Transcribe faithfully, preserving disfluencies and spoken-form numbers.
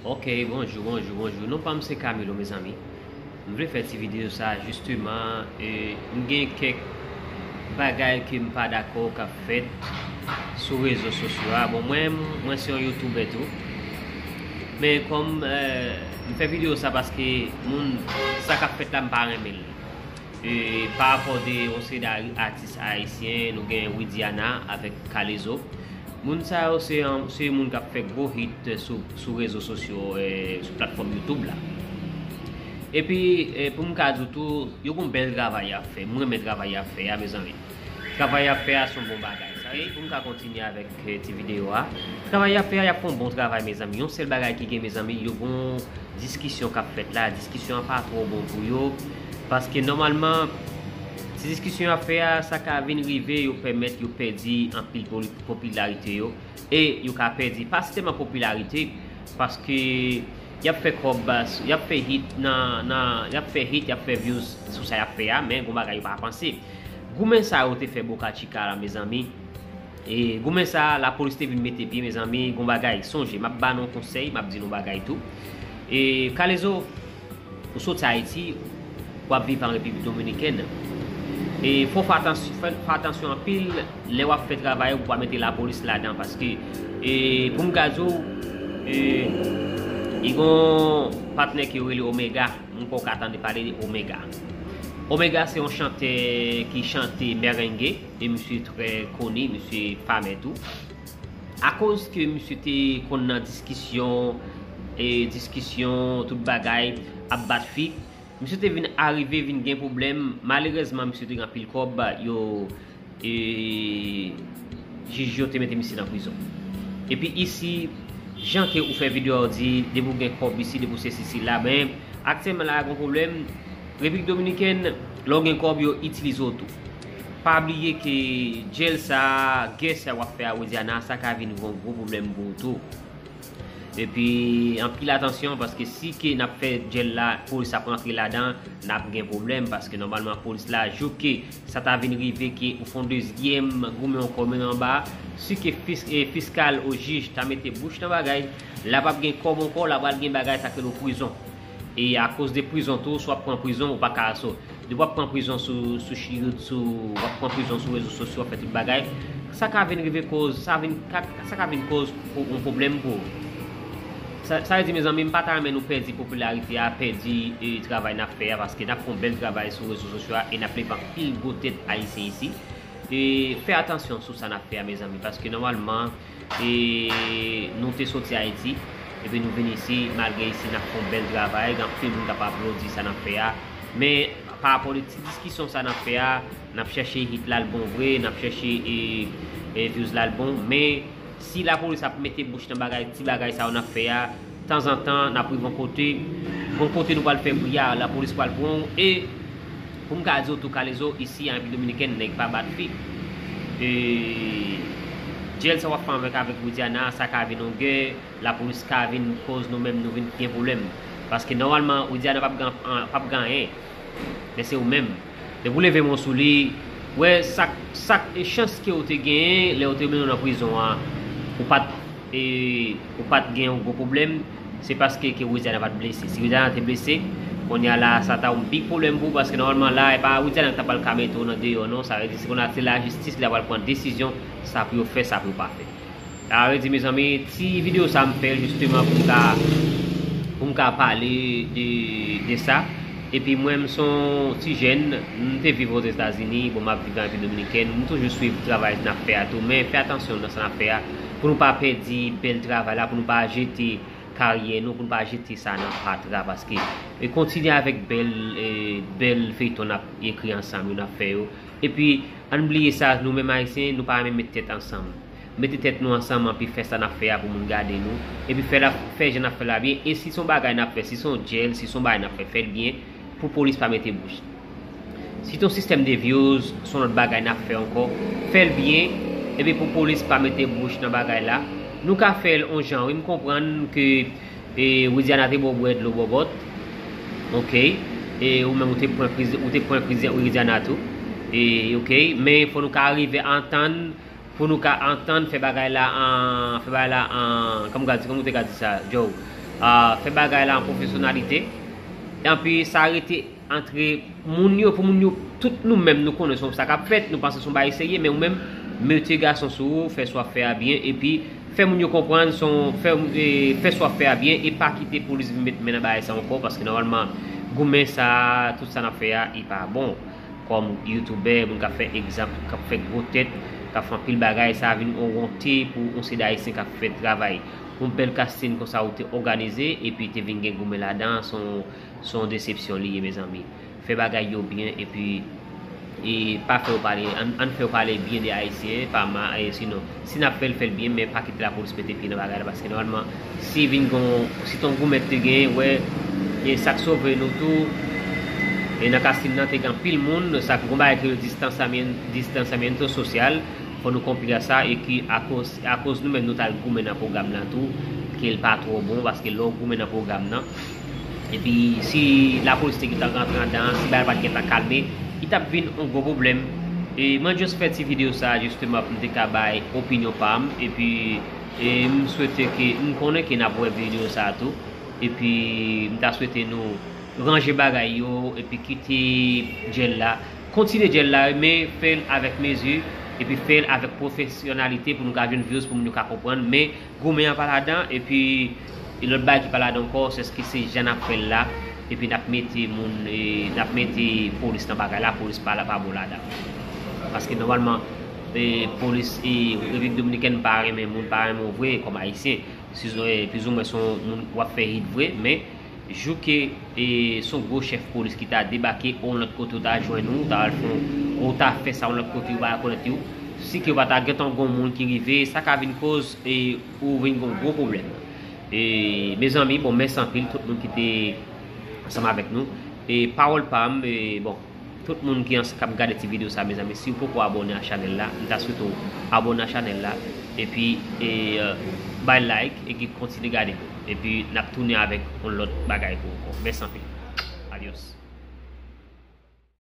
Ok, bonjou, bonjou, bonjou. Non pa m se Camilo, mezanmi. M vle fè ti videyo sa, jisteman, e, m gen kèk bagay ke m pa dakò k ap fèt sou rezo sosyo a. Bon, mwen, mwen se yon youtubè tou. Men kòm, e, m fè videyo sa paske moun, sa k ap fèt la, m pa renmen l. E, pa rapò de yon seri de atis ayisyen, nou gen Widiana avèk Kalezo. Moun sa yo se, se moun k ap fè gwo hit sou, sou rezo sosyo, e, sou platfòm YouTube la. Epi, e, pou m ka di w tou, yo gon bèl travay y ap fè. Mwen renmen travay y ap fè a, mezanmi. Travay y ap fè a se yon bon bagay. Sa vle di pou m ka kontinye avèk, e, ti videyo a. Travay y ap fè a, y ap fè yon bon travay, mezanmi. Yon sèl bagay ki gen, mezanmi, yo gon diskisyon k ap fèt la, diskisyon an pa twò bon pou yo. Paske nòmalman, ti diskisyon y ap fè a, sa ka vin rive, yo pèmèt yo pèdi anpil poli-, popilarite yo. E yo ka pèdi, pa sèlman popilarite, paske y ap fè kòb, y ap fè hit nan, nan, y ap fè hit, y ap fè views sou sa y ap fè a, men gon bagay yo pa panse. Goumen sa yo te fè Boca Chica la, mezanmi. E goumen sa, lapolis te vin mete pye, mezanmi, gon bagay. Sonje, m ap ba nou konsèy, m ap di nou bagay tou. E Kalezo, ou soti Ayiti, w ap viv an Repiblik Dominikèn. E fò w fè atansyon, fè, fè atansyon anpil lè w ap fè travay ou, pou w pa mete lapolis ladan, paske, e, pou m ka di w, e, e gon patnè ke yo rele Omega. M kwè w ka tande pale de Omega. Omega se yon chantè ki chante merengue, e misye trè koni, misye famè tou. Akoz ke misye te konn nan diskisyon, e diskisyon, tout bagay, ap bat fi, misye te vin arive, vin gen pwoblèm. Malerèzman, misye te gen anpil kòb, yo, e jij yo te mete misye nan prizon. Epi isi, jan ke ou fè videyo a, ou di, depi w gen kòb isi, depi w sesi sila, men aktyèlman la, gon pwoblèm. Repiblik Dominikèn, lè w gen kòb, yo itilize w tou. Pa bliye ke djèl sa, gè sa w ap fè a Widiana, sa ka vin yon gwo pwoblèm pou ou tou. Epi, anpil atansyon, paske si ke n ap fè djèl la, polis ap rantre ladan, n ap gen pwoblèm, paske nòmalman polis la, jou ke sa ta vin rive ke ou fè yon dezyèm goumen ankò men anba, si ke fis-, e, fiskal ou jij ta mete bouch nan bagay, la p ap gen kòb ankò, la pral gen bagay sa k rele prizon. E akoz de prizon tou, si w ap pran prizon, ou pa ka sot. Depi w ap pran prizon sou, sou chi-, sou, w ap pran prizon sou rezo sosyo, w ap fè tout bagay, sa ka vin rive koz, sa vin, ka, sa ka vin koz pou yon pwoblèm pou ou. Sa, sa vle di, mezanmi, m pa ta renmen nou pèdi popilarite a, pèdi, e, travay n ap fè a, paske n ap fè yon bèl travay sou rezo sosyo a e n ap leve anpil gwo tèt ayisyen isi. E fè atansyon sou sa n ap fè a, mezanmi, paske nòmalman, e nou te soti Ayiti, epi nou vin isi, malgre isi n ap fè yon bèl travay, gen anpil moun k ap aplodi sa n ap fè a. Men, pa rapò de ti diskisyon sa n ap fè a, n ap chèche hit la, l bon vre, n ap chèche, e, e, views la, l bon, men si lapolis ap mete bouch nan bagay, ti bagay sa yo n ap fè a, tanzantan, n ap rive yon kote, gon kote nou pral fè bri a, lapolis pral pran w, e pou m ka di w tou, Kalezo, isi an Repiblik Dominikèn, nèg pa bat fi. E djèl sa w ap fè avèk, avèk Widiana, sa ka vin yon gè, lapolis ka vin koz nou menm, nou vin gen pwoblèm. Paske nòmalman, Widiana p ap gan-, p ap gen anyen. Men se ou menm. Depi w leve men w sou li, wè, sa, sa, e chans ke w te genyen, lè yo te mennen w nan prizon an, ou pa t, e, ou pa t gen yon gwo pwoblèm, se paske ke Widiana pa t blese. Si Widiana te blese, kounye a la, sa ta yon big pwoblèm pou ou, paske nòmalman la, e pa Widiana ki ta pral ka mete w nan deyò, non. Sa vle di, se kounye a, se lajistis ki ta pral pran desizyon, sa pou yo fè, sa pou yo pa fè. Sa vle di, mezanmi, ti videyo sa m fè jisteman pou m ka, pou m ka pale de, de sa. Epi mwen, m se yon ti jèn, m te viv Ozetazini, bon, m ap viv an Repiblik Dominikèn, m toujou swiv travay n ap fè a tou, men fè atansyon nan sa n ap fè a, pou nou pa pèdi bèl travay la, pou nou pa jete karyè nou, pou nou pa jete sa nan fatra, paske, e, kontinye avèk bèl, e, bèl feyton n ap ekri ansanm yo, n ap fè yo. Epi, ann bliye sa, nou menm Ayisyen, nou pa renmen met tèt ansanm. Mete tèt nou ansanm, anpi fè sa n ap fè a pou moun gade nou. Epi fè la, fè jan n ap fè la byen. E si se yon bagay n ap fè, si se yon djèl, si se yon bagay n ap fè, fè l byen pou polis pa mete bouch. Si se yon sistèm de views, se yon lòt bagay n ap fè ankò. Fè l byen, epi pou polis pa mete bouch nan bagay la. Nou ka fè l yon jan, wi, m konprann ke, e, Widiana te ba w bwè dlo bòbòt. Ok. E ou menm ou te pran kriz, ou te pran kriz Widiana tou. E, ok. Men fò nou ka rive antann, pou nou ka antann fè bagay la an, fè bagay la an, kòman m ka di, kòman ou te ka di sa, Joe? Ah, fè bagay la an pwofesyonalite. Epi sa rete antre moun yo, pou moun yo, tout nou menm nou konnen se yon sa k ap fèt, nou panse se yon bagay serye, men ou menm, mete gason sou ou, fè sa w ap fè a byen, epi fè moun yo konprann se yon, fè, e, fè sa w ap fè a byen, e pa kite polis vin met men nan bagay sa ankò, paske nòmalman, goumen sa, tout sa n ap fè a, li pa bon. Kòm youtubè, moun k ap fè egzanp, k ap fè gwo tèt, k ap fè anpil bagay, sa vin yon wonte pou yon seri de Ayisyen k ap fè travay. Yon bèl casting konsa ou te òganize, epi te vin gen goumen ladan, se yon, se yon desepsyon li ye, mezanmi. Fè bagay yo byen, epi, e pa fè yo pale, ann, ann fè yo pale byen de Ayisyen, pa mal, e sinon, si n ap fè l, fè l byen, men pa kite lapolis mete pye nan bagay la, paske nòmalman, si vin gon, si t on goumen te genyen, wè, e sa k sove nou tou, e nan casting nan, te gen anpil moun, sa k gon bagay ki rele distansamiento, distansamiento social, fò nou konprann sa, e ki akoz, akoz nou menm nou t al goumen nan pwogram lan tou, ke l pa twò bon, paske lè w goumen nan pwogram nan, epi si lapolis te gentan rantre anndan an, si bagay pa t gentan kalme, li t ap vin yon gwo pwoblèm. E mwen just fè ti videyo sa a, jisteman, pou m te ka bay opinyon pa m, epi, e m swete ke, m konnen ke n ap wè videyo sa a tou, epi m ta swete nou ranje bagay yo, epi kite djèl la, kontinye djèl la, men fè l avèk mezi, epi fè l avèk pwofesyonalite pou nou ka jwenn views, pou moun yo ka konprann, men goumen an pa ladan, epi e lòt bagay ki pa ladan ankò, se ki se jan n ap fè l la, epi n ap mete moun, e, n ap mete polis nan bagay la, polis pa la, pa bon ladan. Paske nòmalman, e, polis, e, Repiblik Dominikèn pa renmen moun, pa renmen w vre kòm Ayisyen. Si, e, plizoumwen se yon moun w ap fè hit vre, men jou ke, e, se yon gwo chèf polis ki ta debake yon lòt kote, ou ta jwenn ou, ou ta al fè yon, ou ta fè sa yon lòt kote, ou pa rekonèt yo, si ke yo pa ta gentan gon moun ki rive, sa ka vin koz, e, ou vin gon gwo pwoblèm. E, mezanmi, bon, mèsi anpil tout moun ki te ansanm avèk nou. E, pawòl pa m, e, bon, tout moun ki ans-, k ap gade ti videyo sa, mezanmi, si w poko abòne a chanèl la, m ta swete w abòne a chanèl la, epi, e, e, bay like, e ki kontinye gade nou. Epi, n ap tounen avèk yon lòt bagay pou ou ankò. Mèsi anpil. Adyòs.